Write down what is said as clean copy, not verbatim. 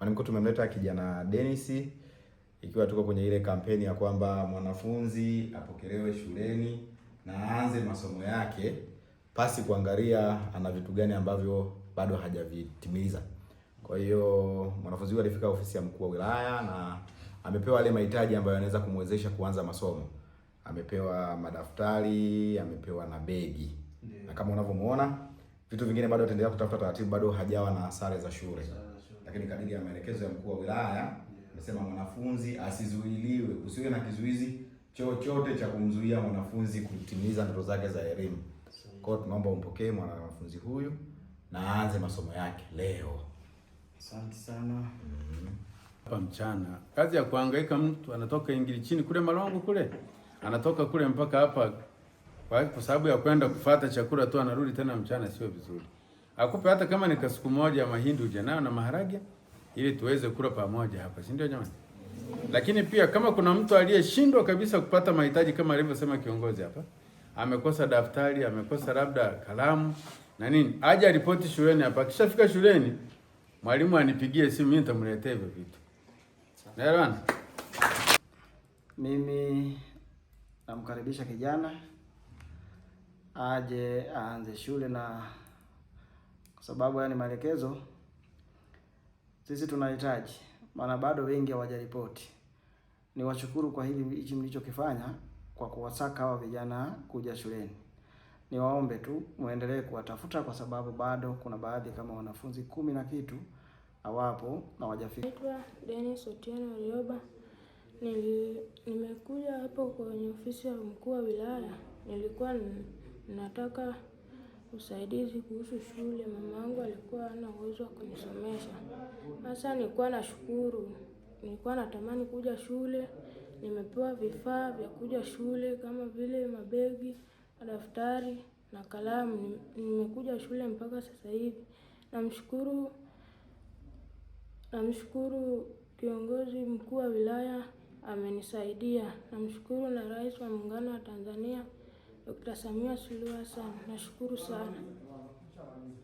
Mwalimu, tumemleta kijana Dennis ikiwa tuko kwenye ile kampeni ya kwamba mwanafunzi apokelewe shuleni na aanze masomo yake pasi kuangalia ana vitu gani ambavyo bado hajavitimiliza. Kwa hiyo mwanafunzi huyu alifika ofisi ya mkuu wa wilaya na amepewa yale mahitaji ambayo yanaweza kumwezesha kuanza masomo. Amepewa madaftari, amepewa na begi. Na kama unavyomuona vitu vingine bado ataendelea kutafuta taratibu, bado hajawa na sare za shule. Lakini kadiri ya maelekezo ya mkuu wa wilaya amesema mwanafunzi asizuiliwe, kusiwe na kizuizi chochote cha kumzuia mwanafunzi kutimiza ndoto zake za elimu. Kwa hiyo tunaomba umpokee mwanafunzi huyu na aanze masomo yake leo. Asante sana. Hapa mchana kazi ya kuhangaika, mtu anatoka Ingilichini kule Malongo kule, anatoka kule mpaka hapa kwa sababu ya kwenda kufata chakula tu, anarudi tena mchana, sio vizuri. Akupe hata kama ni kasuku moja mahindi uje nayo na maharage ili tuweze kula pamoja hapa, si ndio jamani? Lakini pia kama kuna mtu aliyeshindwa kabisa kupata mahitaji kama alivyosema kiongozi hapa, amekosa daftari, amekosa labda kalamu na nini, aje ripoti shuleni hapa. Akishafika shuleni, mwalimu anipigie simu, mimi nitamletea hivyo vitu. Naelewana? Mimi namkaribisha kijana aje aanze shule, na kwa sababu haya ni maelekezo, sisi tunahitaji, maana bado wengi hawajaripoti. Niwashukuru kwa hili hichi mlichokifanya kwa kuwasaka hawa vijana kuja shuleni. Niwaombe tu muendelee kuwatafuta kwa sababu bado kuna baadhi kama wanafunzi 10 na kitu hawapo na hawajafika. Naitwa Dennis Otieno Rioba. Nimekuja hapo kwenye ofisi ya mkuu wa wilaya. Nilikuwa nataka usaidizi kuhusu shule. Mamangu alikuwa hana uwezo wa kunisomesha. Sasa nilikuwa nashukuru. Nilikuwa natamani kuja shule. Nimepewa vifaa vya kuja shule kama vile mabegi, madaftari na kalamu. Nimekuja shule mpaka sasa hivi. Namshukuru kiongozi mkuu wa wilaya amenisaidia. Namshukuru na Rais wa Muungano wa Tanzania Dr. Samia Suluhu Hassan. Nashukuru sana.